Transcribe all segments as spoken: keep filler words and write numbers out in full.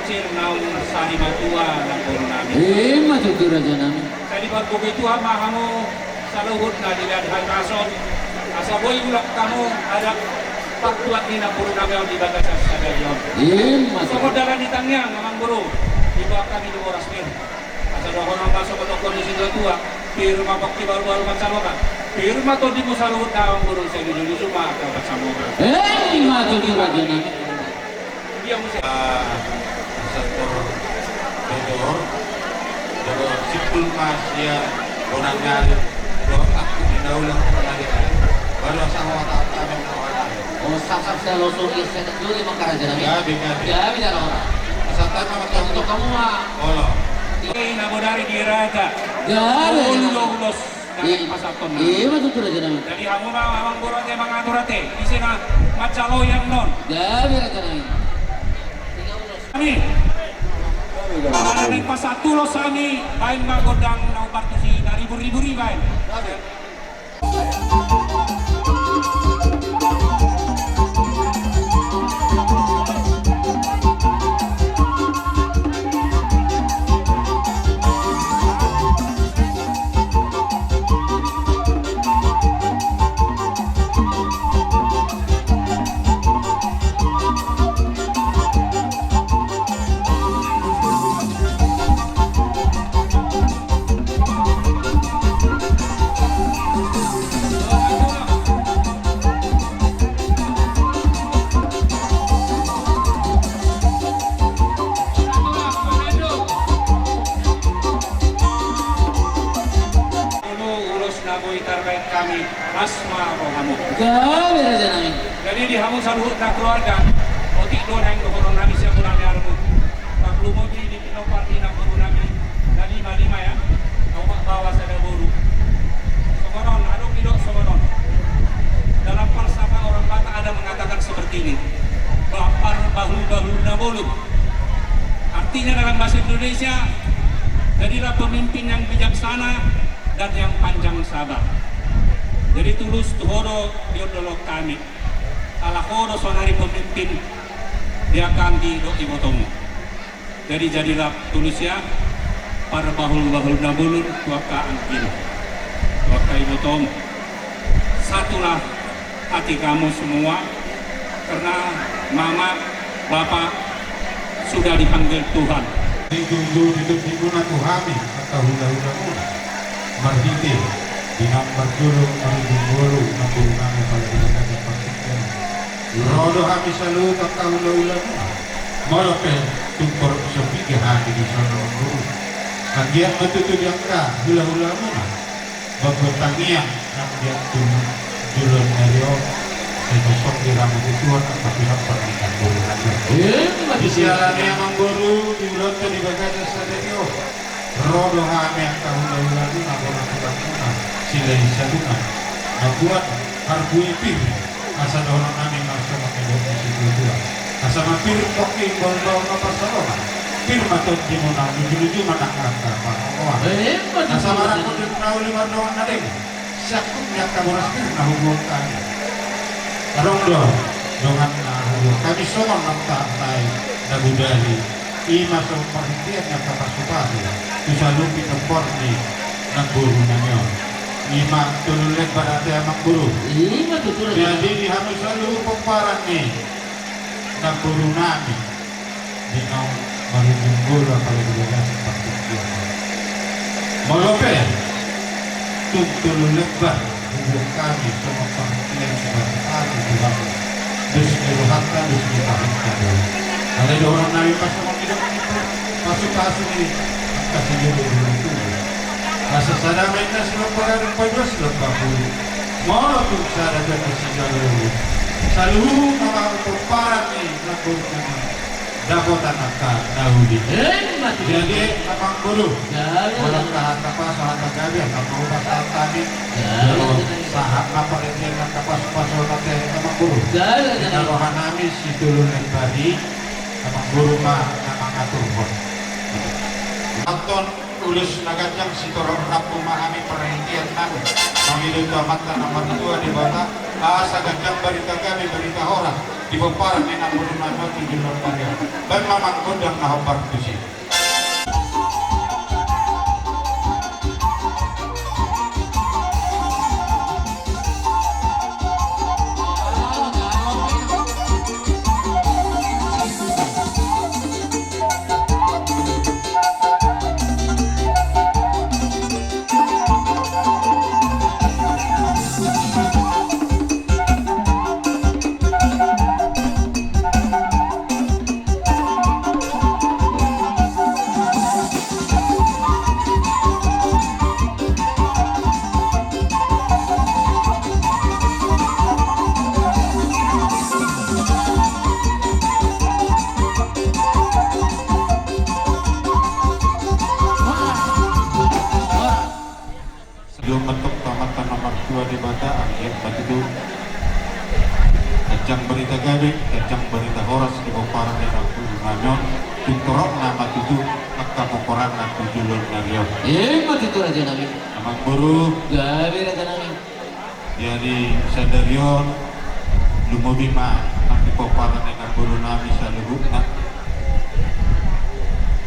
Sir naung sari matua nang boru nami. Ima tutu raja nami. Jadi margogo Tuhan ma hamu saluhutna di bagasan on. Asa boi ulang hamu adat partuat ni nang boru nami on di bagasan sadari on. Ima tutu. Songon dalan ni tangiang amang boru, dibahen hami di boras nir. Asa dohonon ma songon dohonon ni situatua. Pir ma pongki, baru-baru mansalongan. Pir ma tondimu saluhutna amang boru, sai luju-luju ma angka pansalongan. Ima tutu raja nami. Dia muse. Ah, sektor Bogor, Bogor simpul ma sian bonang ni ari, dohot angkup ni na uli, angkup ni na uli, baru asa ho hatahon hami ma ho hatahon. Oh, sasap salosor i, sedap dulu ma raja nami. Gabe, gabe. Gabe jala ora. Asa tama ma tong. Untuk kamu ma. Olo. Ina bodari di raja. Gabe. Ulu do ulos. Ima tutu raja nami. Jadi hamu ma amang boru ate mangatur ate, ise na manjalo ian non. Gabe raja nami. Hami. Naeng pasahat ulos hami, baen ma gondang na umbar tusi na ribur-ribur i baen. Ulos na boi tarbaen hami, las ma rohamu. Gabe raja nami. Jadi di hamu saluhutna keluarga, otik do naeng dohonon nami sian bonang ni ari. Tarlumobi di pinompar ni nang boru nami na lima-lima ya, na opat baoa sada boru. Songon on, adong didok songon on. Dalam falsafah orang Batak ada mengatakan seperti ini, bahwa parbahul-bahul na bolon. Artinya dalam bahasa Indonesia, jadilah pemimpin yang bijaksana dan yang panjang sabar. Jadi tulus tu ho do diondolhon hami. Ala ho do saonari pemimpin di angka anggi dohot ibotomu. Jadi jadilah tulus ya, parbahul-bahul na bolon tu angka anggim, tu angka ibotom. Satulah hati kamu semua, karena mama, bapak sudah dipanggil Tuhan. Di tutu, di tutu, di tutu na tu hami, angka hula-hula muna. Marhite di na marjolo, marujung jolo, na boru nami pala di na dapat. Ro do hami saluhut angka hula-hula muna. Molo pe tung torop so piga hami di son amang boru. Anggiat ma tutu di angka hula-hula muna. Banggo tangiang anggiat tu joloan ni ari on. Sai masuk di rama di Tuhan angka pihak pernikahan boru nami. Di siala ni amang boru di ulaonta di bagasan sadari on. Ro do hami angka hula-hula muna, bona tulang muna, Silahisabungan. Mambuat harbue pir, asa dohonon nami ma songon na nidok ni situatua. Asa ma pir pongki, baul-baul ma pansalongan. Pir ma tondimuna, luju-luju ma nang angka pangomoan. Asa marangkup di na uli mardongan na denggan. Siangkup ni angka boras pir na huboan hami. Adong do dongan na huboan hami songon naung tahe na budari. I ma songon parhitean ni angka pasu-pasu tu saluhut pinompar ni nang boru nami on. I ma tolu lembar ate amang boru. I ma tutu. Jadi di hamu saluhut pomparan ni nang boru nami. Di naung marujung jolo apala di bagasan partingkian. Molo pe tung tolu lembar huboan hami songon parhitean ni basa-basa tu hamu. Dos ni rohanta, dos ni pahomta do. Alai dohonon nami ma songon nidok ni pasu-pasu ni angka sijolo-jolo tubu. Asa sada ma inna silombang gadung, paidua silombang bulu. Molo tung sada janda sijalo. Saluhut na mangan pomparan ni nang boru nami. Dapotan angka na uli. Jadi amang boru, molo angka hata pasu, hata gabe, hata pasu, hata gabe. Jolo sahat ma parhitean angka pasu-pasu on ate amang boru. Di na roha nami si tolu lembar i, amang boru ma na mangaturhon. Anton ulos na ganjang sitorop rambu ma hami parhitean nami. Mangido tu Amanta na martua Debata, asa ganjang barita gabe, barita horas. Di pomparan ni namborunami on tu jolo ni ari on. Baen ma amang gondang na hombar tusi. Didok ma antong tu Amanta na martua Debata, anggiat ma tutu ganjang barita gabe, ganjang barita horas di pomparan ni namborunami on, pintorokna ma tutu angka pomparanna tu jolo ni ari on. Ima tutu, rajanami. Amangboru. Gabe, rajanami. Jadi sadari on lumobi ma nang di pomparan ni namborunami saluhutna.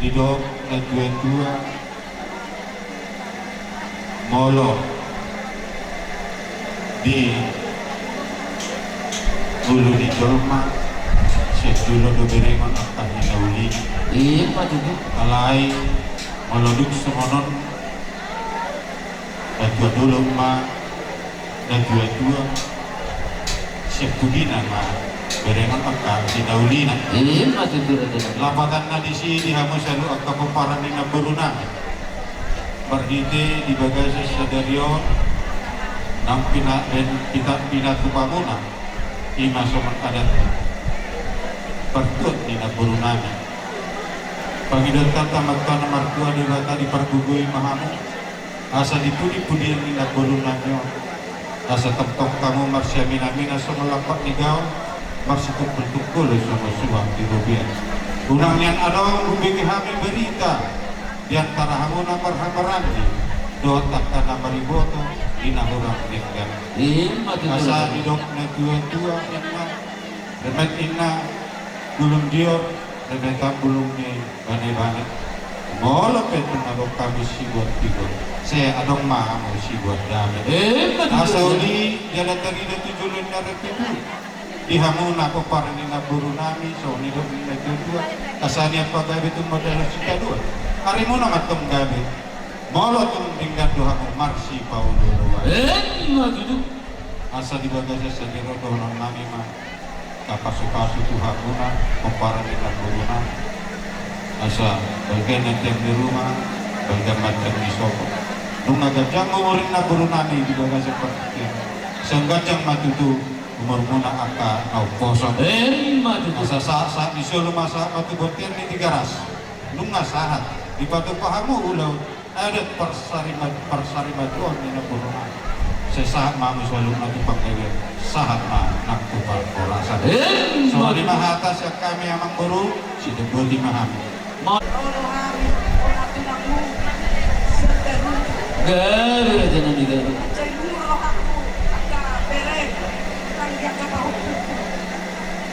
Didok natuatua, molo di ngolu ni jolma sian jolo do berengon angka hinauli. Ima tutu. Alai molo dung songon on, natuatua do ma natuatua, sian pudina ma berengon angka hinaulina. Ima tutu, rajanami. Lapatanna disi di hamu saluhut angka pomparan ni namborunami. Marhite di bagasan sadari on naung pina-, ben-, pita-, pinatupamuna, ima songon adat partuat ni namborunami. Pangidoanta tu Amanta na martua Debata, dipargogoi ma hamu asa di pudipudian ni namborunami on, asa tongtong hamu marsiaminaminan songon lampak ni gaol, marsitungkoltungkolan songon suang di robean. Unang nian adong umbege hami barita di antara hamu na marhamaranggi dohot angka na mariboto di na hurang denggan. Ima tutu. Asa didok natuatua, ima remet inna bulung dior, remetan bulung ni banebane. Molo pe tung adong hami sibuat tigor, sai adong ma hamu sibuat dame. Ima tutu. Asa uli jala tarida tu jolo ni ari on tutu di hamu na pomparan ni namborunami, songon i do nidok ni natuatua, asa nian pagabe tumundalhon sitadoan. Arimuna ma antong gabe. Molo tung denggan do hamu marsipaolooloan. Ima tutu. Asa di bagasan sadari on dohononnami ma tapasupasu tu hamuna pomparan ni namborunami, asa balga ma tiang ni ruma, balga ma tiang ni sopo. Nunga ganjang umur ni namborunami di bagasan partingkian, sai ganjang ma tutu umurmuna angka na umposo. Ima tutu. Asa sahat, sahat ni solu ma sahat ma tu bontean ni Tigaras. Nunga sahat dipatupa hamu ulaon adat parsarima-, parsarimatuaon ni namborunami, sai sahat ma hamu saluhutna tu panggabean, sahat ma nang tu parhorasan. Ima tutu. Songon i ma hata sian hami, amangboru, sidok boti ma hami. Ma- Olo hami, olo tunangmu, sederhana. Gabe, rajanami, gabe. Sai muruk rohangku, angka bere, tanggi angka pahompu.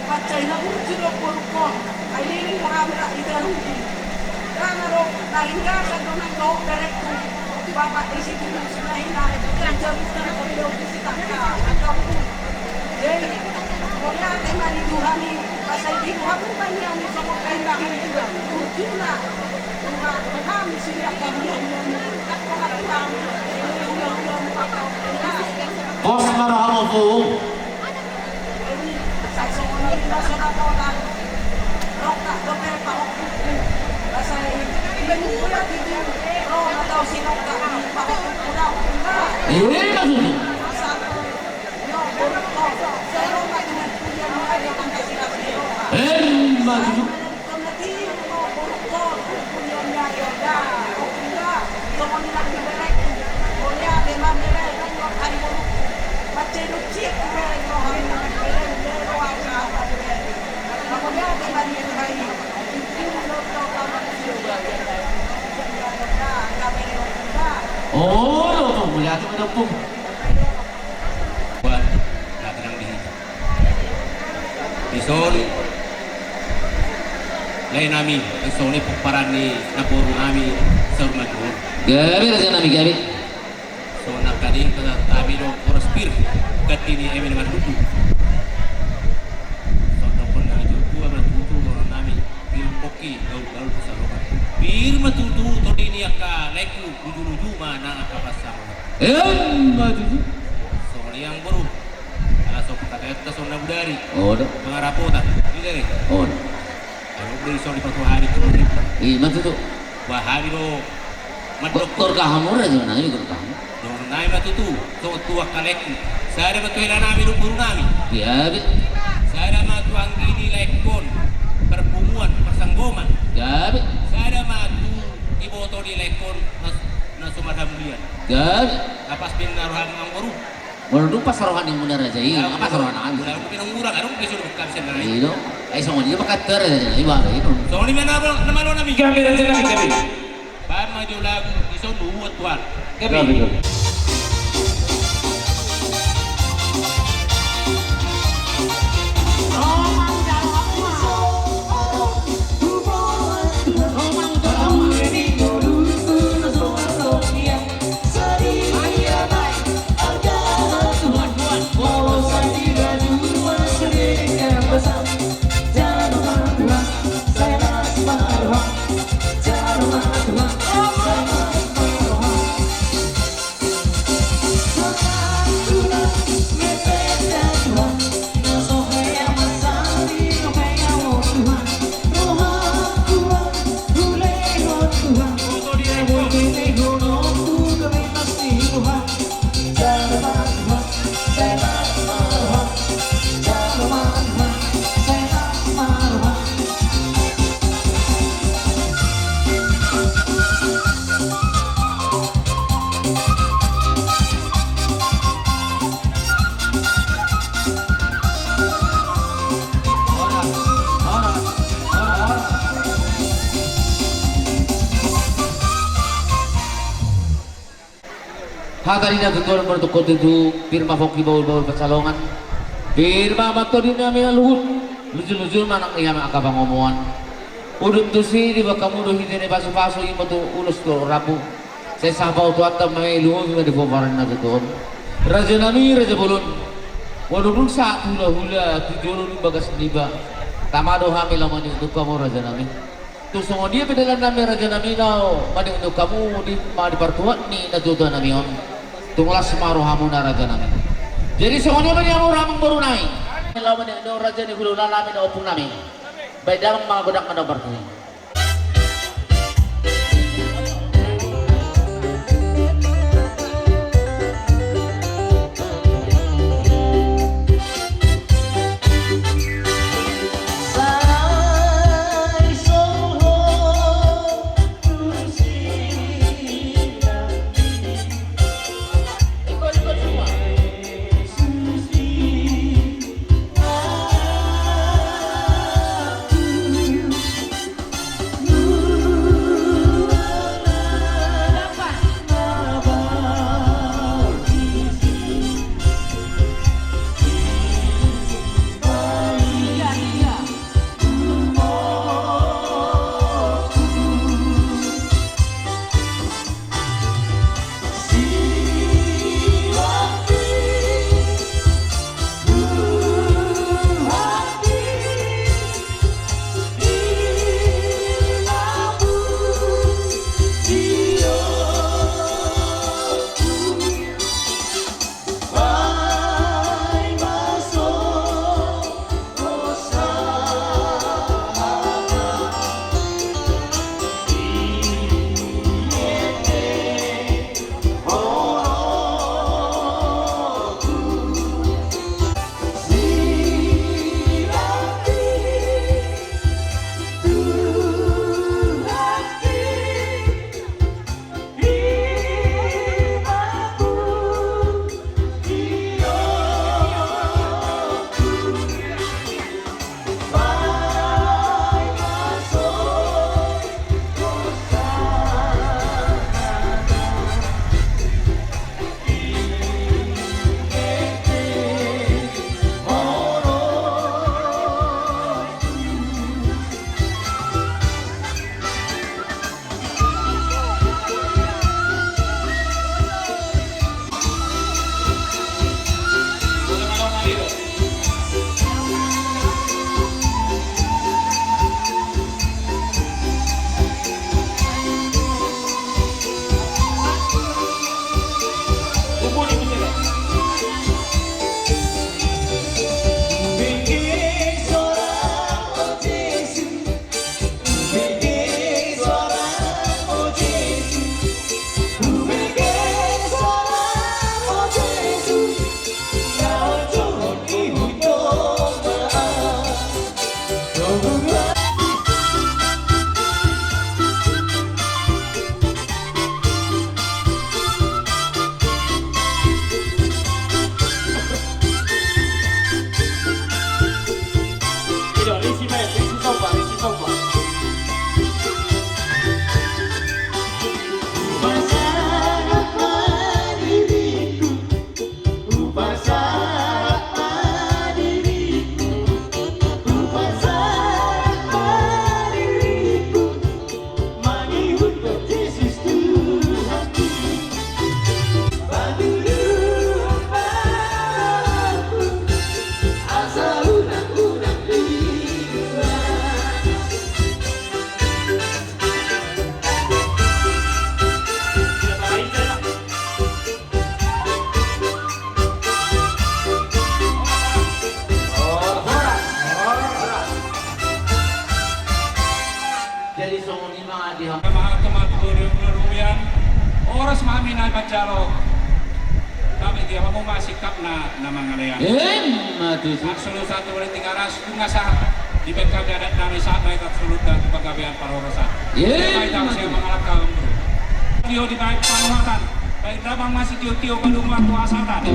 Mansai na burju do borungkon, ai leleng do hami rap di jarum i. Ndang adong na hindasan do nang dohot berengku, Bapak di Situhus na hina, ganjang do na hina do di sitangka, angka umur. Jadi, mauliate ma di Tuhan i, asa di Tuhan i ma nian i songon kahindahan i, burjuna. Tuhan, Tuhan, siap kami, Tuhan, Tuhan, Tuhan, Tuhan, Tuhan, Tuhan. Pos ma rohamu, Pu. Ima tutu. Ima tutu. Olo, Ompung, mauliate ma da, Ompung. Buat na tenang di hita. Di Songon i lae nami, songon i pomparan ni namboru nami saur matua on. Gabe raja nami, gabe. Songon na tadi kata hami do, horas pir ganti ni eme na martutu. Songon dohonon nami tutu, ama tutu, dohonon nami, pir pongki gaul-gaul Pansalongan. Pir ma tutu tondi ni angka laengku, luju-luju ma nang angka pansamotan. Emma tutu. Songon i amangboru. Ala so pangkataion ta songon na bodari. Olo. Pangarapotan. Ida re. Olo. Adong do dison dipatupa hami tu pemerintah. Ima tutu. Ba hami do mandok. Gorga hamu raja nami, gorga hamu. Dohonon nami ma tutu, songon tu angka laengku. Sada ma tu hela nami dohot boru nami. Gabe. Sada ma tu anggi ni laengkon, parpunguan, parsanggoman. Gabe. Sada ma tu iboto ni laengkon na, na so marhamulian. Gabe. Na pas pe na roham amangboru. Molo dung pas roha ni muna raja i, apa roha nami? Muna raja i, muna raja i. I do. Ai songon i ma kata raja i, ba, i do. Songon i ma na malo nami. Gabe raja nami, gabe. Baen ma jo lagu, dison do uot tuan. Gabe. Gabe, gabe. Hata ni natuatua, molo tongtong tutu, pir ma pongki bahulbahul Pansalongan. Pir ma amang tondi nami na luhut, lujuluju ma nang di hami angka pangomoan. Udut tusi diboan hamu do hita na pasupasu, ima tu ulos tu rambu. Sai sahat paotoanta ma i, lumobi ma di pomparan ni natuatua on. Raja nami, raja bolon. Molo dung sahat hulahula tu jolo ni bagas niba, tama do hami laho manjou hamu raja nami. Tung songon dia pe dalan nami raja nami, laho manjou hamu di, ma di partuat ni natuatua nami on. Tung las ma rohamuna raja nami. Jadi songon i ma di hamu amangboru nami. Laho manjou raja ni hulahula nami dohot ompung nami. Baen damang ma godang ma na partuat i. Jalo. Kami dia hamu ma sikapna na mangalean. Emma tutu. Absolut satu boleh tiga ras bunga sahat. Di B K B adat nami sahat baik absolut dan pagabean parorosan. Emma tutu. Dia baik tahu saya mengalahkan. Dia di baik panuatan. Baik damang masih tio-tio balungan puasa tadi.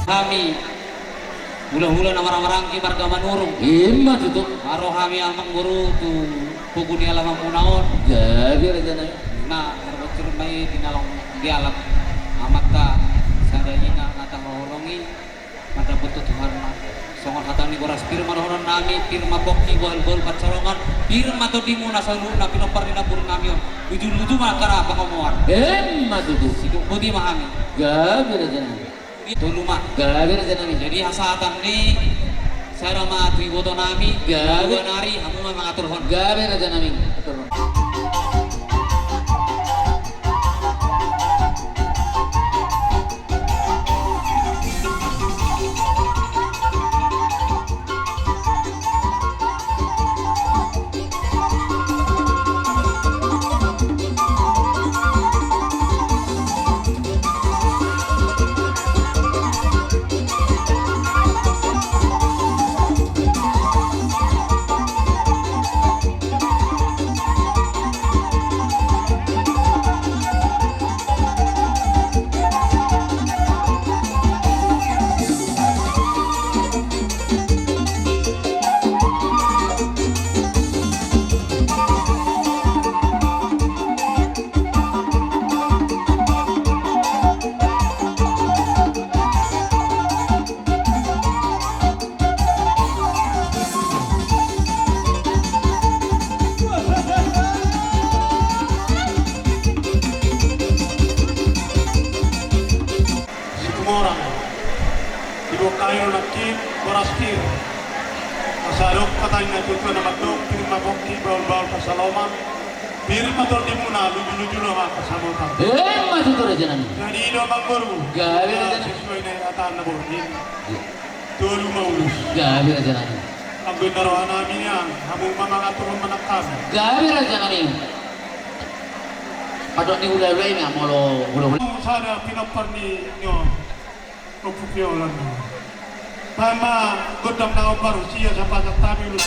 Hami hulahula na marhahamaranggi marga Manurung. Ima tutu. Ro hami amangboru tu pogu ni alamanmuna on. Gabe rajanami. Na marbonsur ma i di na laho di alam. Amanta sada ina na tahaholongi. Mandapot tu Tuhan ma. Songon hata ni boras pir ma dohononnami, pir ma pongki bahulbahul pansalongan, pir ma tondimuna saluhutna pinompar ni namboru nami on. Ujung-ujung ma angka na pangomoan. Ima tutu. Sidok boti ma hami. Gabe rajanami. Tolu ma. Gabe rajanami. Jadi hasahatan ni sada ma tu ibotonami. Gabe. Dua nari hamu ma mangaturhon. Gabe rajanami. Aturhon. Situmorang. Diboan hami do nangkin boras pir. Asa adong hata ni natuatua na mandok, pir ma pongki, bahulbahul pansalongan. Pir ma tondimuna, lujuluju ma angka sabotan. Emma tutu raja nami. Jadi i do amangboru. Gabe raja nami. Sesuai na hata na borngin. Tolu ma ulos. Gabe raja nami. Anggo inna roha nami nian, hamu ma mangatur manang hami. Gabe raja nami. Padok ni hulahula i ma molo hulahula. Sada pinompar ni, ni on. Ompu Piolan. Tama godang na ombar sia sapasak hami ulos.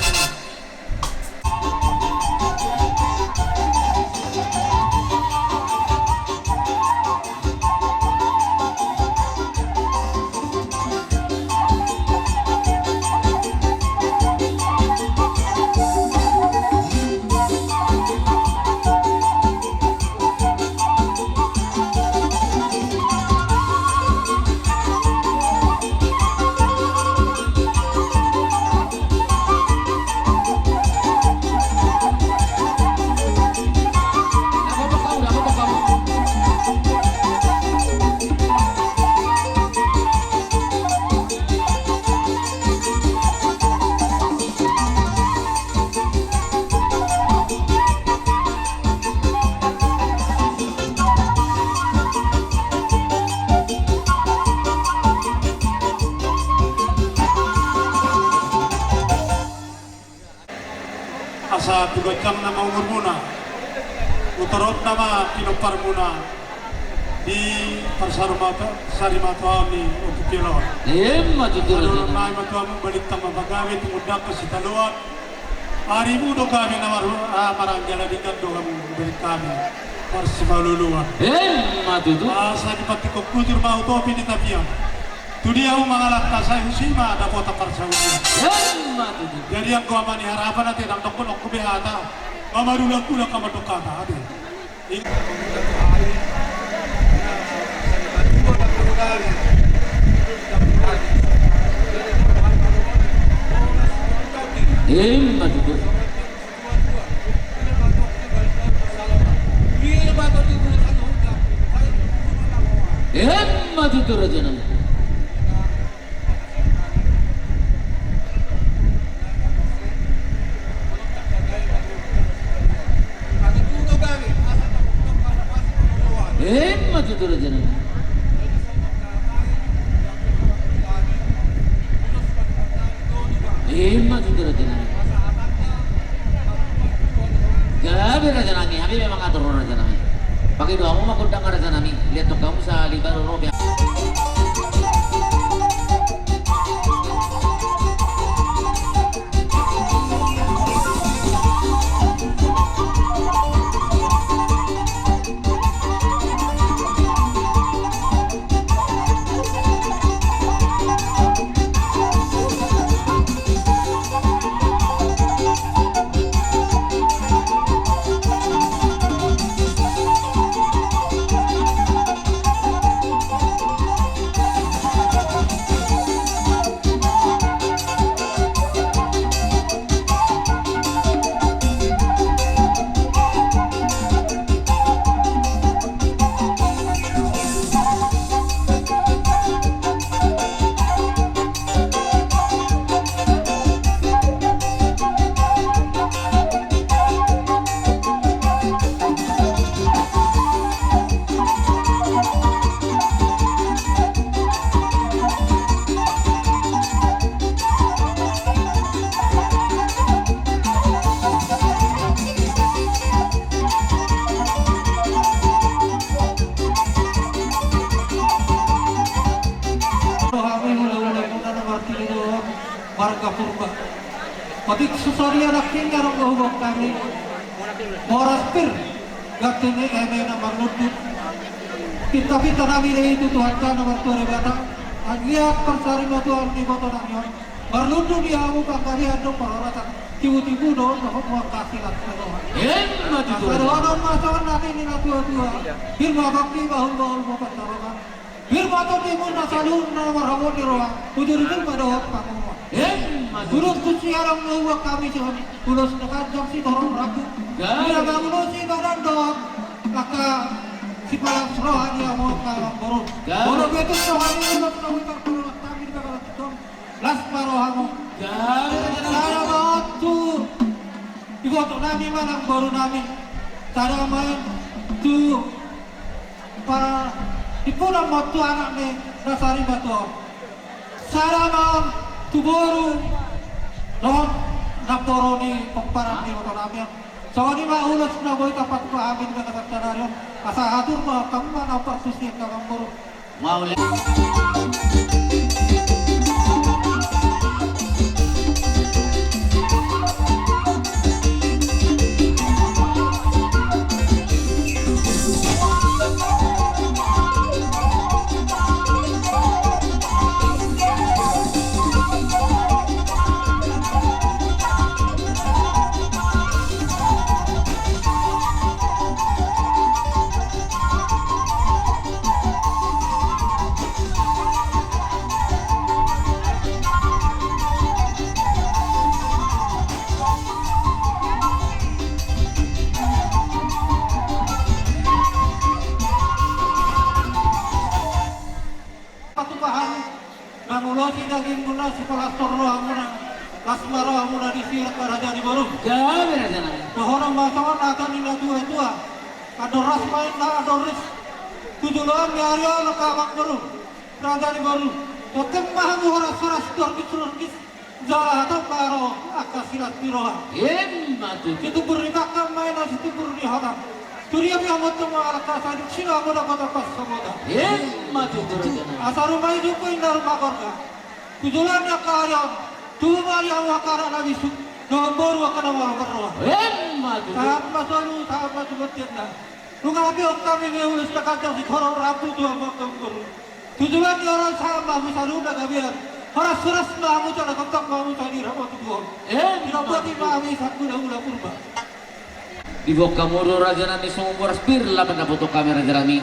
Asa tu ganjang nama umurmuna, tu torop nama pinomparmuna di parsarimatuaon ni Ompu Piolan. Emma tutu raja nami. Adong nai ma tu hamu balintang ma pagabe, tumundalhon sitadoan. Arimu do gabe na mar-, ah, maranggi, ala denggan do hamu, bere hami marsimaluluan. Emma tutu. Asa dipantikhon hujur ma hu topi ni tapian. Tu dia hamu mangalangka, sai husi ma dapotan parsaulian. Emma tutu. Jadi anggo Ama ni Harapan ate, ndang dohonon be hata, nga marulangullang hamu mandok hata ate. Emma tutu. Emma tutu raja nami. Emma tutu raja nami. Emma tutu raja nami. Gabe raja nami, hami memang atur raja nami. Pakai doamu ma gondang raja nami. Lihat tu kamu salibar robe. Hami hulahula muna na martinodohon marga Purba. Otik so sadia nangkin adong do huboan hami. Horas pir ganti ni eme na marlundu. Pinta-pinta nami do i tu Tuhanta na martua Debata. Anggiat parsarimatuaon ni iboto nami on marlundu di hamu panggabean dohot parhorasan. Tibu-tibu do dohot mual hasilan sadohot. Emma tutu. Sadohot on ma songon na nidok ni natua-tua. Pir ma pangki, bahul-bahul ma pansalongan. Pir ma tondimuna saluhutna na marhabot ni roha. Bujur-bujur ma dohot pangomoan. Emma tutu. Ulos tusi adong do huboan hami songon ulos na ganjang sitorop rambu. Gabe. Ia mangulosi badan dohot angka sipalas roha ni hamu angka amangboru. Gabe. Molo betul roha ni ulos na huparporo hami di bagasan tong. Las ma rohamu. Gabe. Sada ma on tu iboto nami manang boru nami. Sada ma i tu pa, di puna ma tu anak ni na sariba tu on. Sada ma on tu boru dohot naposo ni pomparan ni iboto nami on. Songon i ma ulos na boi tapatupa hami di bagasan sadari on. Asa hadur ma hamu ma na parsusi angka amangboru. Mauliate. Patupahan, mangulosi dagingmuna, sipalastor rohamuna, las ma rohamuna disi angka raja ni boru. Gabe raja nami. Dohonon ma songon hata ni natuatua. Andor ras ma inna andor ris. Tu joloan ni ari on angka amangboru, raja ni boru, tongtong ma hamu horashoras, dorgisdorgis, jala hatop ma ro angka silas ni roha. Emma tutu. Situmbur ni pangkang ma inna situmbur ni hotang. Turia pe hamu tongtong ma angka sahidupsina, muna kota pas samota. Emma tutu raja nami. Asa ruma i jumpa inna ruma gorga. Tu joloan ni angka ari on, tubu ma di hamu angka anak na bisuk, dohot boru angka na malo marroha. Emma tutu. Sahat ma solu, sahat ma tu bontean. Nunga hape on hami be ulos na ganjang, sihorong rambu tu hamu angka amangboru. Tu joloan ni ari on sahat ma hamu saluhut na gabean. Horashoras ma hamu jala tongtong ma hamu sadia rambu tu on. Emma tutu. Dapot i ma hami sangkula ula purba. Diboan hamu do raja nami songon boras pir, lamen na boto hami raja nami.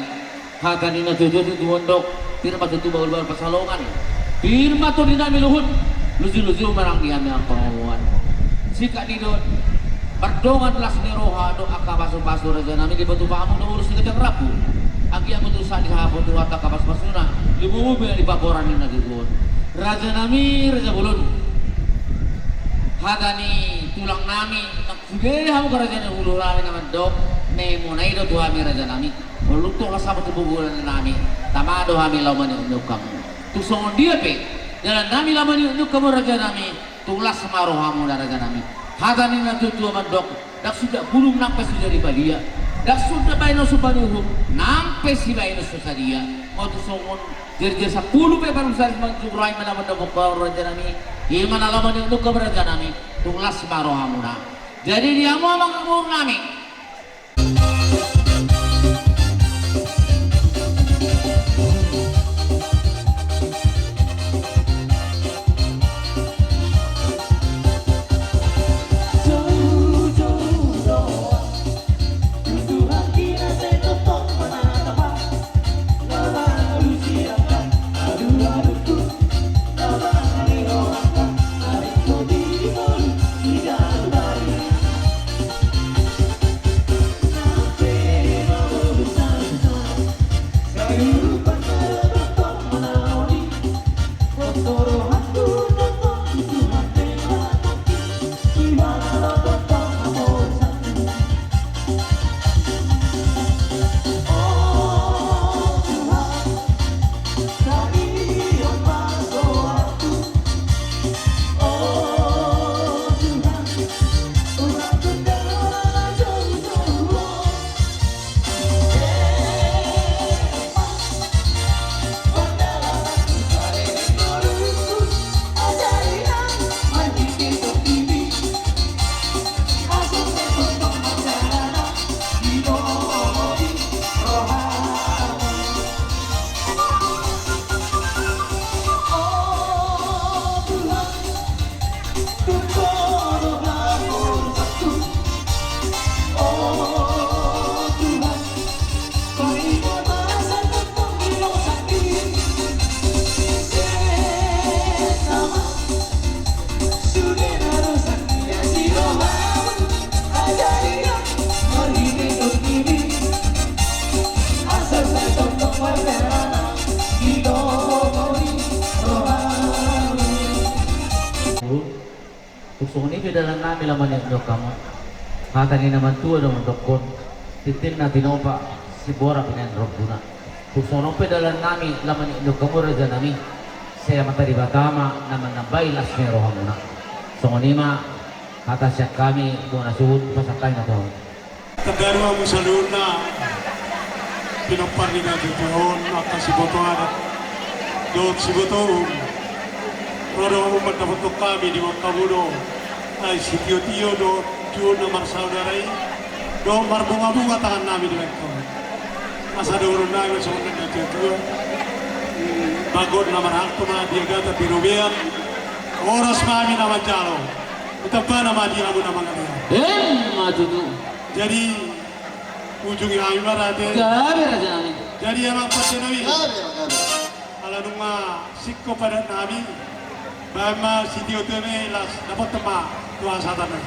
Hata ni natuatua tutu mandok, pir ma tutu bahulbahul pansalongan, pir ma tondi nami luhut, lujuluju ma nang di hami angka pangomoan. Sikat ni do, mardongan las ni roha dohot angka pasupasu raja nami, dipatupa hamu do ulos na ganjang rambu. Anggiat ma tutu sahat di hamu Tuhanta angka pasupasuna, lumobi ma di pamoruon ni na tutu on. Raja nami, raja bolon. Hata ni tulang nami, sude hamu angka raja ni hula-hula nami na mandok, na imona i do tu hami raja nami. Molo tung las hamu tu pargaulan nami, tama do hami laho maningkok hamu. Tung songon dia pe dalan nami laho maningkok hamu raja nami, tung las ma rohamuna raja nami. Hata ni natuatua mandok, ndang suda bulung nang pe so jadi badia, ndang suda baenon so panuhuk, nang pe sibaenon so sadia. Molo tung songon jerjer sampulu pe panuhuk sari manjujung roha i ma na mandok hamu raja nami, i ma na laho maningkok hamu raja nami, tung las ma rohamuna. Jadi di hamu amang boru nami. Tung songon i pe dalan nami laho maningkok hamu. Hata ni na mantua do mandokkon, Tintin na tinopa, siborat pinain rombuna. Tung songon on pe dalan nami, laho mangido hamu raja nami, sai Amanta Debata ma na manambai las ni rohamuna. Songon i ma hata sian hami, bona suhut pasahat hami ma tu hamu. Tanda hamu saluhutna, pinompar ni natuatua on, angka siboto adat dohot siboto uhum. Ro do hamu mandapothon hami, diboan hamu do, ai sitiotio dohot juhut na marsaudara i, dohot marbungabunga tangan nami dibahen hamu. Asa dohonon nami songon na natuatua, bagot na marhalto ma di agatan di robean, horas ma hami na manjalo, hutambana ma di hamu na mangalean. Emma tutu. Jadi, ujungi hami ma rade. Gabe raja nami. Jadi, amang pande nami. Gabe, gabe. Ala nunga singkop adat nami, bahen ma sitiotio nami, las dapothon ma tu hasahatan nami.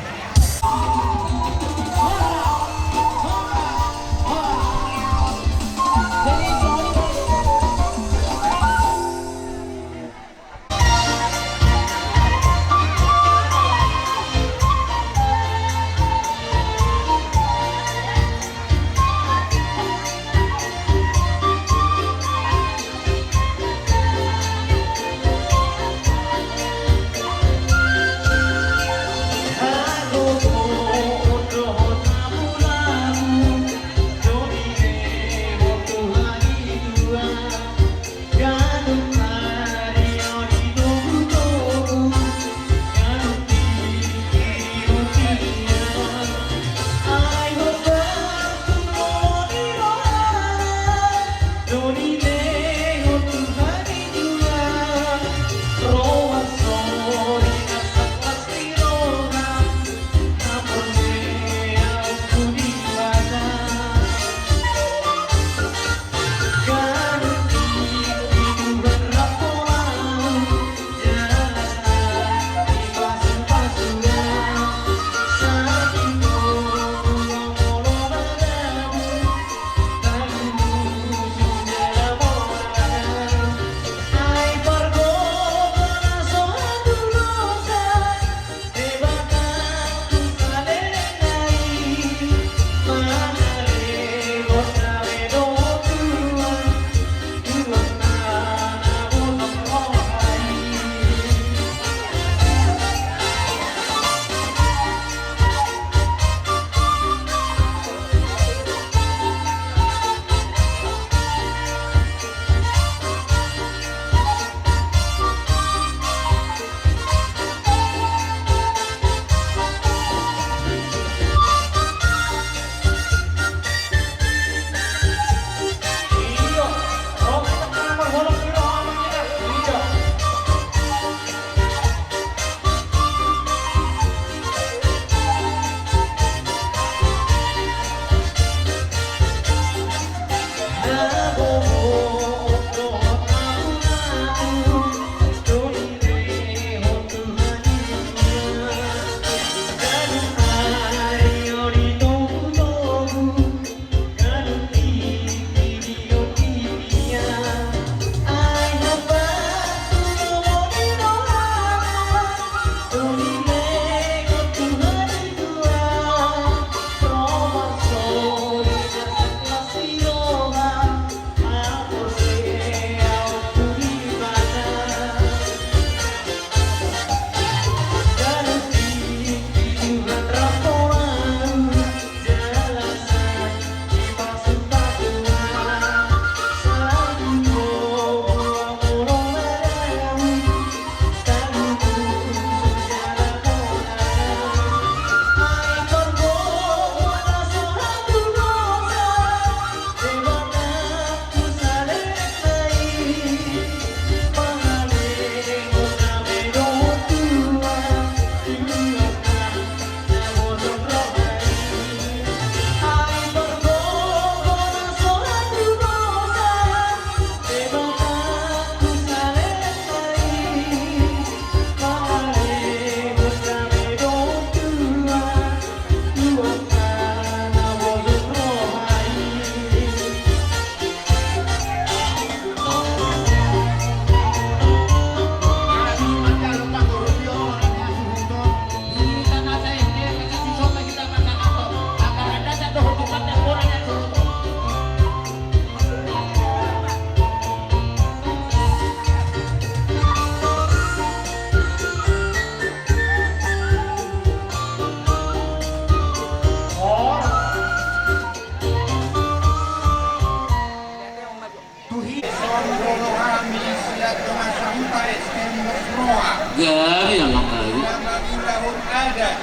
Gabe amang, gabe. Mangulahon adat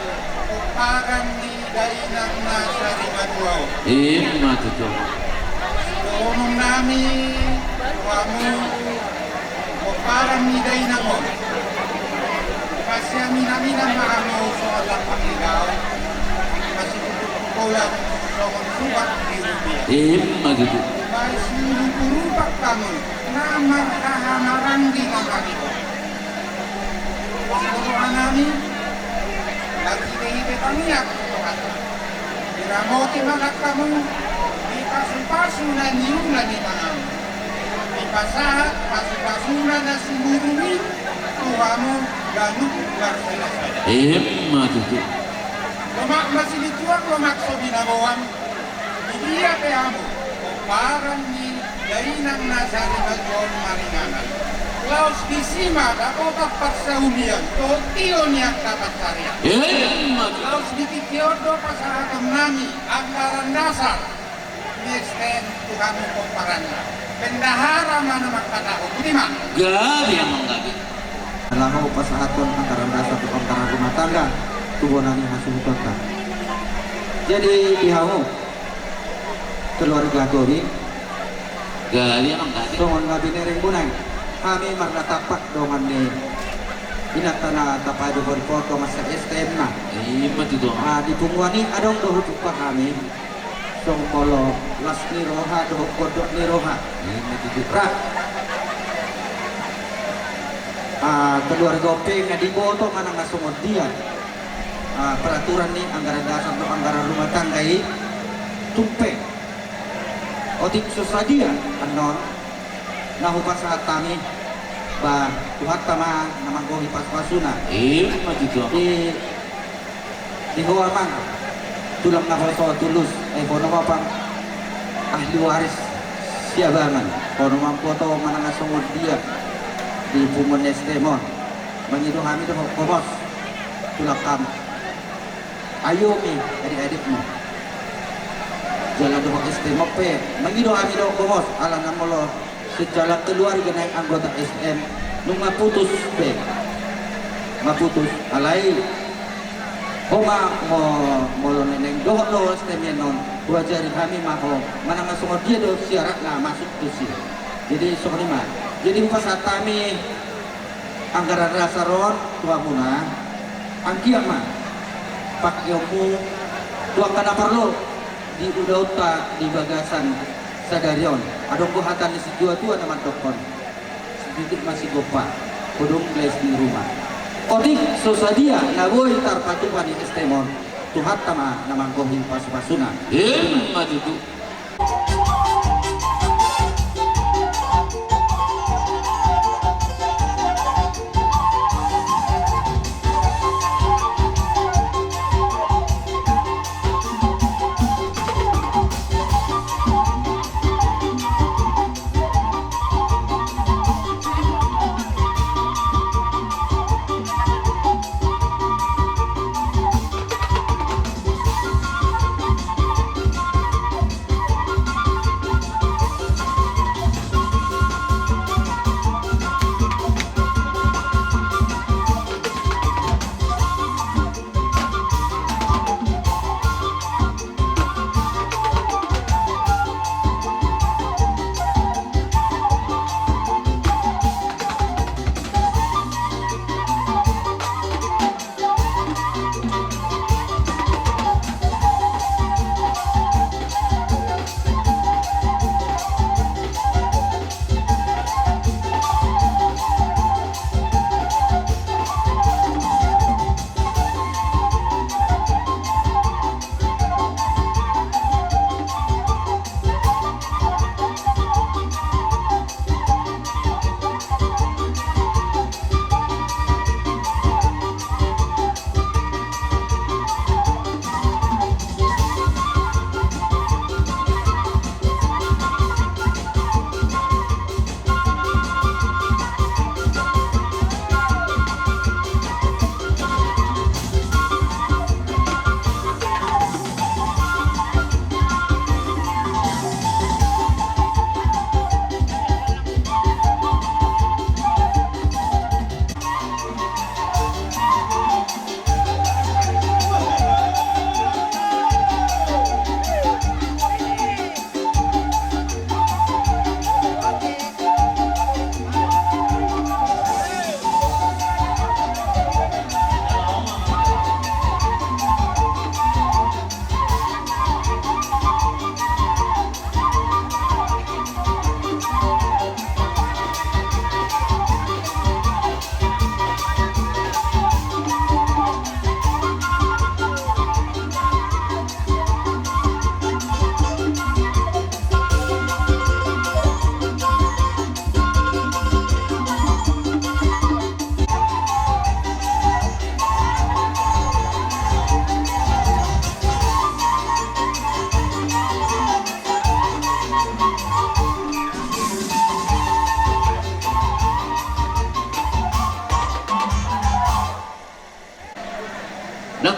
pomparan ni dainang na sarimatua on. Ima tutu. Dohonon nami tu hamu pomparan ni dainang on. Masiaminaminan ma hamu songon lambang ni dainang. Masihutut holan songon subat di rupia. Ima tutu. Baen siulupulupak hamu na marhahamaranggi na maribot. Songon i ma nami, marhitehite tangiang tu Tuhanta, diramoti ma nang hamu di pasupasu na niula ni tanganmu. Dipasahat pasupasuna na sumurung i tu hamu ganup marsilasada. Ima tutu. Lomak ma silinjuang, lomak so binaboan. Di dia pe hamu pomparan ni dainang na sarimatua on maringanan, laos disi ma dapotan parsaulian dohot tio ni angka pansarian. Ima tutu. Laos di tingki on do pasahaton nami anggaran dasar ni STM tu hamu pomparanna. Bendahara ma na mangkatahon. Boti ma. Gabe amang, gabe. Laho pasahathon anggaran dasar dohot anggaran rumah tangga tu bona ni hasuhutonta. Jadi di hamu keluarga Tobing, gabe amang, gabe. Songon na binereng bonang, hami marnatampak dongan ni inanta na tapadohori pondok masa STM na. Ima tutu. Ah, di punguan i adong do hujumpa hami. Songon molo las ni roha dohot gondok ni roha. Ima tutu. Ra. Ah, keluarga on pe nga diboto manang songon dia, ah, peraturan ni anggaran dasar dohot anggaran rumah tangga i. Tung pe otik so sadia annon na hupasahat hami, ba Tuhanta ma na manggohi pasupasuna. Ima tutu. Di Di ho amang, tulang naposo tulus, eh, bono ma pang ahli waris Siabangan, bono ma boto manang songon dia di punguan STM on. Mangido hami dohot gomos, tulang kam. Ayomi adik-adikmu. Jala dohot STM on pe, mangido hami dohot gomos, ala na molo secara keluarga naeng anggota STM, nunga putus pe. Nga putus, alai ho ma mo-, molo naeng dohot do STM on, huajari hami ma ho manang songon dia do syaratna masuk tu si. Jadi songon i ma. Jadi hupasahat hami anggaran dasar on tu hamuna, anggiat ma pakeonmu tu angka na parlu di ulaonta di bagasan sadari on. Adong do hata ni situatua na mandokkon, sedikit ma sigompa, godang les di rumah. Otik so sadia na boi tarpatupa ni STM on, Tuhanta ma na manggohi pasupasuna. Ima tutu.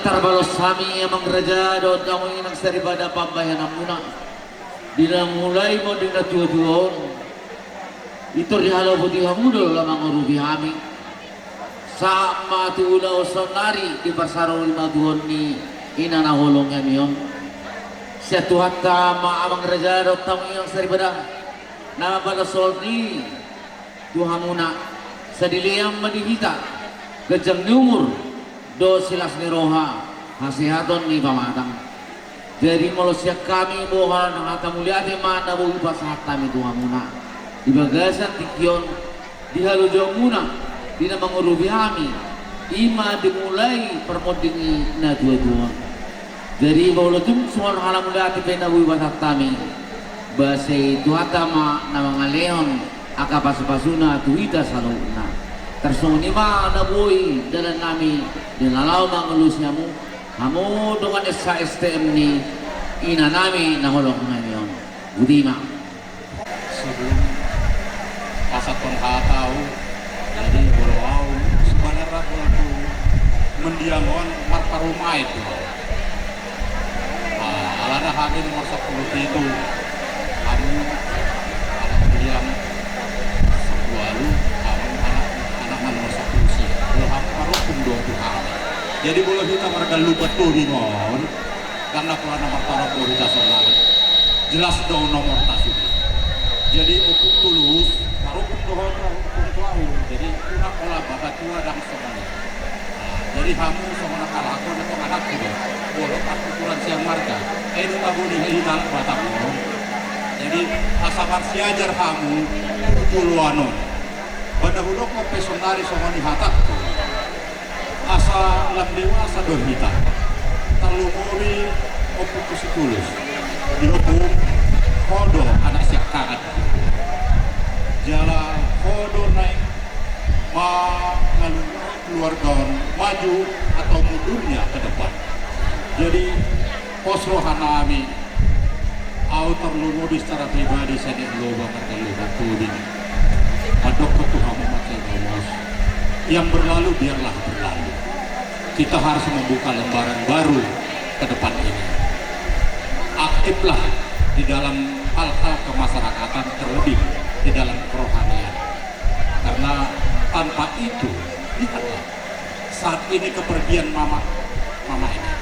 Tarbalos hami amang raja dohot hamu inang saripada pambahenanmuna. Di na mulai monding na tuatua on, pintor dihaloputi hamu do laho mangurupi hami. Sahat ma tu ulaon saonnari diparsarohon ma Tuhan ni ina na holong hami on. Sian Tuhanta ma amang raja dohot hamu inang saripada na mambalos holong i tu hamuna, sai dilean ma di hita ganjang ni umur dohot silas ni roha, hasehaton ni pamatang. Jadi molo sian hami boha na hata mauliate ma na boi pasahat hami tu hamuna di bagasan tingki on, di halojaonmuna di na mangurupi hami, i ma dimulai parmonding i na tuatua on. Jadi molo tung songon hata mauliate pe na boi pasahat hami, boasa i Tuhanta ma na mangalehon angka pasupasuna tu hita saluhutna. Tarsongon i ma na boi dalan nami di na laho mangalusi hamu, hamu dongan S H S T M ni ina nami na holong nami on. Boti ma. Sebelum pasahathon hata ahu, jadi molo ahu sebenarna molo tu mendiang on marparumaen do. Ah, alana hami nomor sampulu pitu, hamu anak mendiang sampulu ualu, hamu anak, anak nomor sampulu sia. Molo hamu parukun do tu hami. Jadi molo hita margalupan do bingon. Karna pola na marparok do hita sonari. Jelas do nomorta sude. Jadi Ompung Tulus, parukun do ho tu ahu, tu ahu. Jadi unang pola babatua dang songon i. Nah, jadi hamu songon angka lakon atau anakku do. Molo partuturan sian marga. Eh, do tabo di hita Batak on. Jadi asa marsiajar hamu tu joloan on. Banda hudok pe sonari songon i hatangku. Asa lam dewasa do hita. Tarlumobi Ompungku si Tulus. Di Ompung, ho do anak siangkangan. Jala ho do naeng mangalului keluarga on maju atau mundurnya ke depan. Jadi pos roha nami. Ahu tarlumobi secara pribadi, sai dek loba marga loba tobing. Mandok tu hamu ma sai gomos. Yang berlalu biarlah berlalu. Kita harus membuka lembaran baru ke depan ini. Aktiflah di dalam hal-hal kemasyarakatan, terlebih di dalam kerohanian. Karena tanpa itu, lihatlah, saat ini kepergian mama, mama ini.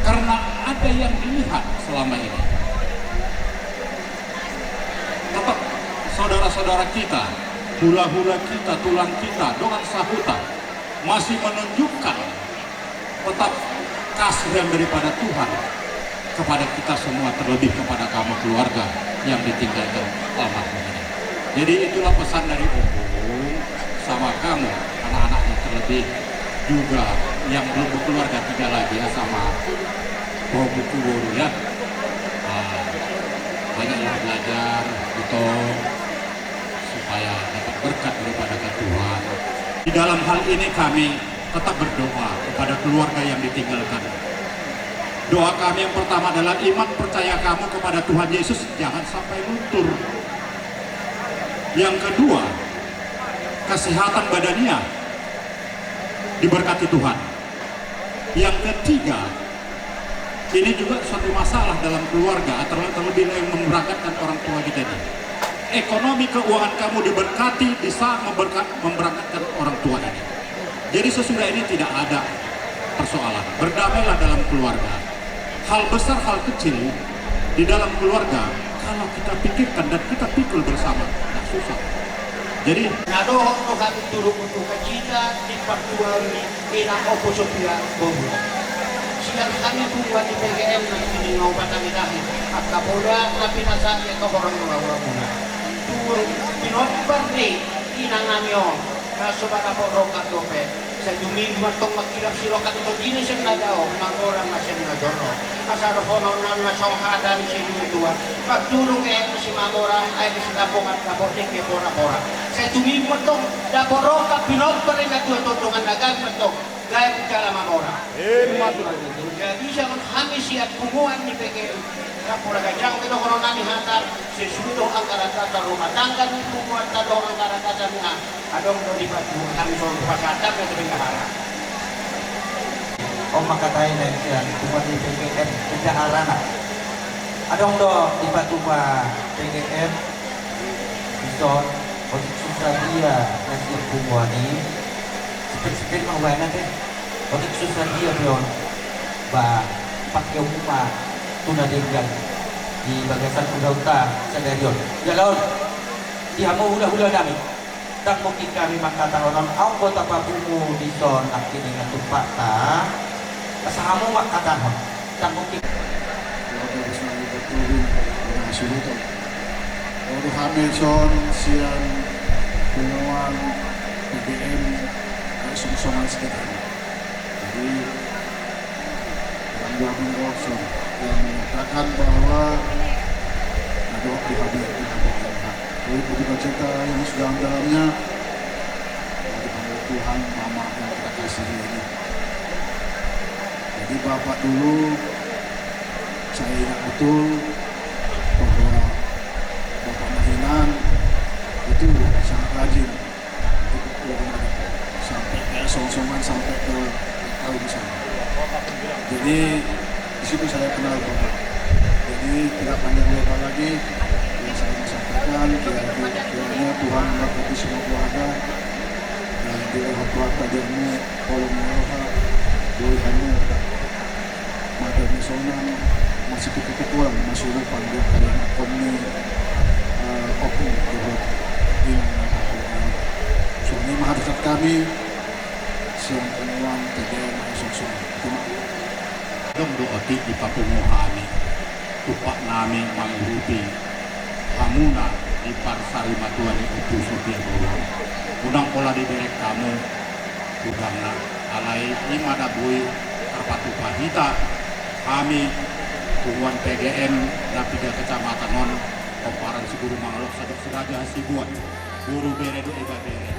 Karena ada yang dilihat selama ini. Tetap saudara-saudara kita, hula-hula kita, tulang kita, dongan sahuta masih menunjukkan tetap kasih yang daripada Tuhan kepada kita semua, terlebih kepada kamu keluarga yang ditinggalkan almarhum ini. Jadi itulah pesan dari Ompung sama kamu, anak-anaknya, terlebih juga yang belum berkeluarga, tiga lagi ya, sama Ompung Kuboru ya. Ah, banyaklah belajar, betul, supaya dapat berkat daripada Tuhan. Di dalam hal ini kami tetap berdoa kepada keluarga yang ditinggalkan. Doa kami yang pertama adalah iman percaya kamu kepada Tuhan Yesus jangan sampai luntur. Yang kedua, kesehatan badania diberkati Tuhan. Yang ketiga, ini juga suatu masalah dalam keluarga, terlebih yang memberangkatkan orang tua kita ini. Ekonomi keuangan kamu diberkati di saat memberka-, memberangkatkan orang tua ini. Jadi sesudah ini tidak ada persoalan. Berdamailah dalam keluarga. Hal besar, hal kecil di dalam keluarga, kalau kita pikirkan dan kita pikul bersama, nggak susah. Jadi, na dohot do hami turut untuk kacita di partuaon ni ina Opo Sofia Bobu. Sian hami punguan ni P G M na ini ngau batang itahi, angka poda na pinasa ia tohorang mula-mula muna. Turut pinombar ni ina nami on. Na so bana porrokan dope. Sai tumibu mantong mangkilap sirokan tondina sian na dao, mangorang na sian na jolo. Asa dohonon na na so hata ni si dua-dua. Mantulung e si mangorang, ai di si tapongan dapot dengke pora-pora. Sai tumibu mantong, daporrokan pinombar ni na tua tondongan na gabe mantong. Gabe jala mangorang. Jadi songon hami sian punguan ni P G M. Rap pola ganjang pe dohonon nami hata, sesuai dohot angka rata-rata rumah tangga ni punguan ta dohot angka rata-rata ni a-, adong do di batu, hami songon pasahat pe tu bendahara. On ma hata na sian punguan ni P G M Indaharana. Adong do dipatupa P G M dison, otik so sadia na sian punguan i. Sipit-sipit ma hubaen ate. Otik so sadia pe on, ba, pangkeon ma tu na denggan di bagasan ulaonta sadari on. Jala on, di hamu hulahula nami, ndang mungkin hami mangkatahon on, adong do tapapungu dison nangkiningan tumpakta. Asa hamu mangkatahon, ndang mungkin. Olo, hami dison sian punguan P G M Aek Songsongan Sitepan. Jadi, Bang Bobi Roson yang menyatakan bahwa ada waktu habis dengan pemerintah. Jadi, berduka cita yang sedalam-dalamnya bagi Tuhan, Mama yang kita kasihi ini. Jadi, Bapak dulu, saya ingat betul bahwa Bapak Mahinan itu sangat rajin. Sampai ke Songsongan, sampai ke Kaum sana. Jadi, di situ saya kenal Bapak. Jadi, tidak panjang lebar lagi yang saya mau sampaikan, kiranya Tuhan memberkati semua keluarga. Dan di roha keluarga, di roha, di roha, Mada ni sonang, masih ketutuan, masih lupa dia kalian kami, eh, open dohot inang na papu. Songon i ma hadosan hami sian punguan P G M Aek Songsongan. Terima kasih. Adong do otik dipapungu hami, tumpak nami mangurupi hamuna di parsarimatua ni Ompu Sophia Boruon. Unang pola diderek hamu hudangna, alai i ma na boi tarpatupa hita, hami punguan P G M na piga kecamatan on, pomparan si Guru Mangalok Sadok Siraja Hasibuan, Guru Bere dohot Ibebere.